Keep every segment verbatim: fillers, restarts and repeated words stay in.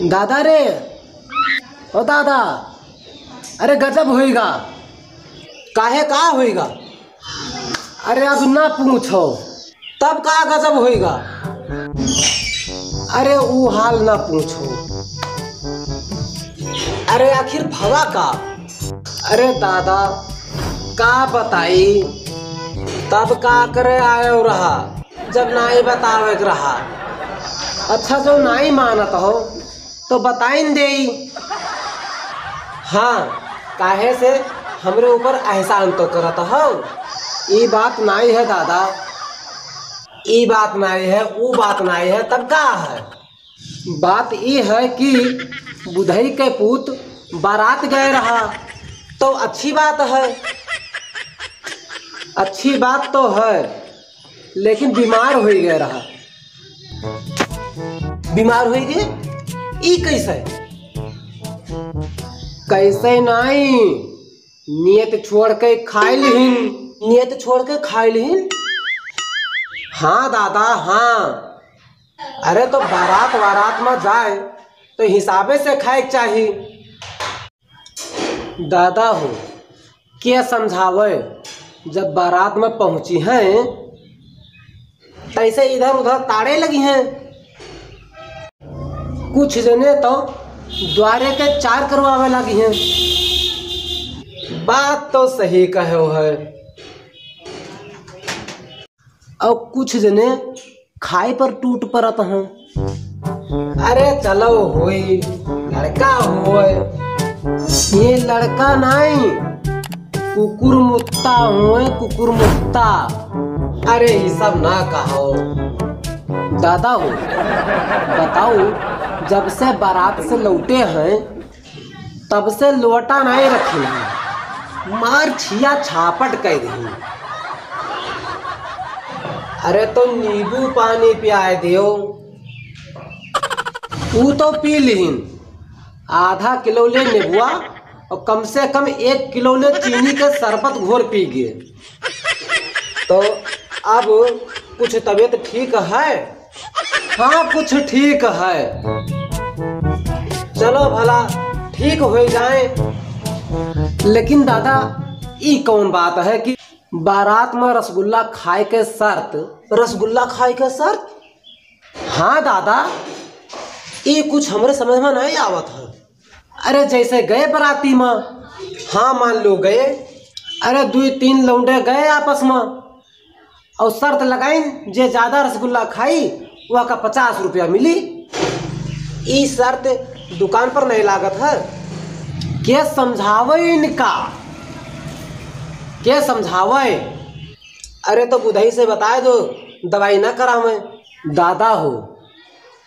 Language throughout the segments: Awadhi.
दादा रे, ओ दादा, अरे गजब होइगा। काहे, का होइगा? अरे अब ना पूछो। तब का गजब होइगा? अरे ऊ हाल ना पूछो। अरे आखिर भवा का? अरे दादा, का बताई, तब का करे आयो रहा, जब नाई बतावे के रहा। अच्छा, जो नाई मानत हो, तो बताइन देई। हाँ, काहे से हमरे ऊपर एहसान तो करत हो। ई बात नाई है दादा, ई बात नाई है, ऊ बात नाई है, तब का है? बात ई है कि बुधई के पूत बारात गए रहा, तो अच्छी बात है, अच्छी बात तो है, लेकिन बीमार होई गए रहा। बीमार होई गए? ई कैसे? कैसे नाई, नियत छोड़ के खाए लिहिन। नियत छोड़ के खाए लिहिन? हाँ दादा, हाँ। अरे तो बारात वारात में जाए तो हिसाबे से खाए के चाही। दादा हो, के समझावे, जब बारात में पहुँची हैं, तैसे इधर उधर ताड़े लगी हैं। कुछ जने तो द्वारे के चार करवावे लगी हैं। बात तो सही कहे हो है। और कुछ जने खाए पर टूट पड़त हैं। अरे चलो होई, लड़का होए, ये लड़का नाई, कुकुर मुत्ता होए, कुकुर मुत्ता। अरे ये सब ना कहो। दादा हो, बताओ, जब से बारात से लौटे हैं, तब से लोटा नाई रखी है, मार छिया छापट कह दही। अरे तो नींबू पानी पियाए दियो। ऊ तो पी लिहिन, आधा किलो ले नेबुआ और कम से कम एक किलो ले चीनी के शरबत घोर पी गए। तो अब कुछ तबीयत ठीक है? हाँ, कुछ ठीक है। चलो भला ठीक हो जाए। लेकिन दादा, ई कौन बात है कि बारात में रसगुल्ला खाए के शर्त? रसगुल्ला खाए के शर्त? हाँ दादा, ई कुछ हमरे समझ में नहीं आवत है। अरे जैसे गए बराती में, हाँ मान लो गए, अरे दुई तीन लौंडे गए आपस में और शर्त लगाइन, जे ज्यादा रसगुल्ला खाई वह का पचास रुपया मिली। ई शर्त दुकान पर नहीं लागत है। के समझावे इनका, के समझावे? अरे तो बुधई से बताए दो, दवाई ना करावे। दादा हो,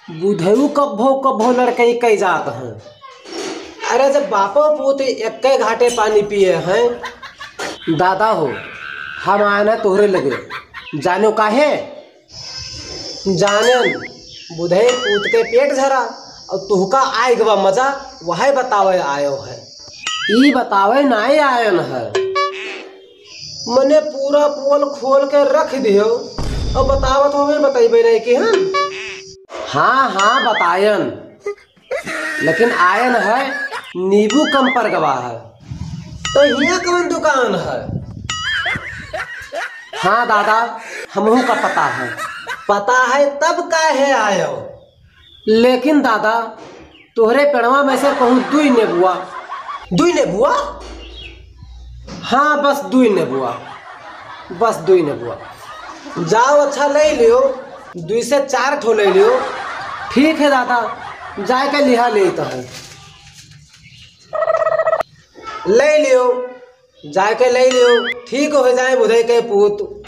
बुधऊ कब्भो कब्भो लड़कई कई जात हैं। अरे जब बापो पूत एक्के घाटे पानी पिए हैं। दादा हो, हम आए ना तोहरे लगे, जानो काहे? जानन, बुधई पूत के पेट झरा और तुहका आए गवा मजा, वह बतावे आयो है। ई बतावे नाई आयन है। मने पूरा पोल खोल के रख दियो और बतावत हो, मैं बतैबे नहीं कि हम। हाँ, हाँ, बतायन, लेकिन आयन है, नींबू कम पर गवा है। तो हियाँ कौन दुकान है? हाँ दादा, हमहू का पता है। पता है तब काहे आयो? लेकिन दादा, तोहरे पेड़वा में से कहूँ दुई नेबुआ। दुई नेबुआ? हाँ, बस दुई नेबुआ, बस दुई नेबुआ। जाओ, अच्छा, ले लियो, दुई से चार ठो ले लियो। ठीक है दादा, जाए के लिहा ले तो है। ले लियो, जाए के ले लियो, ठीक हो जाए बुधई के पूत।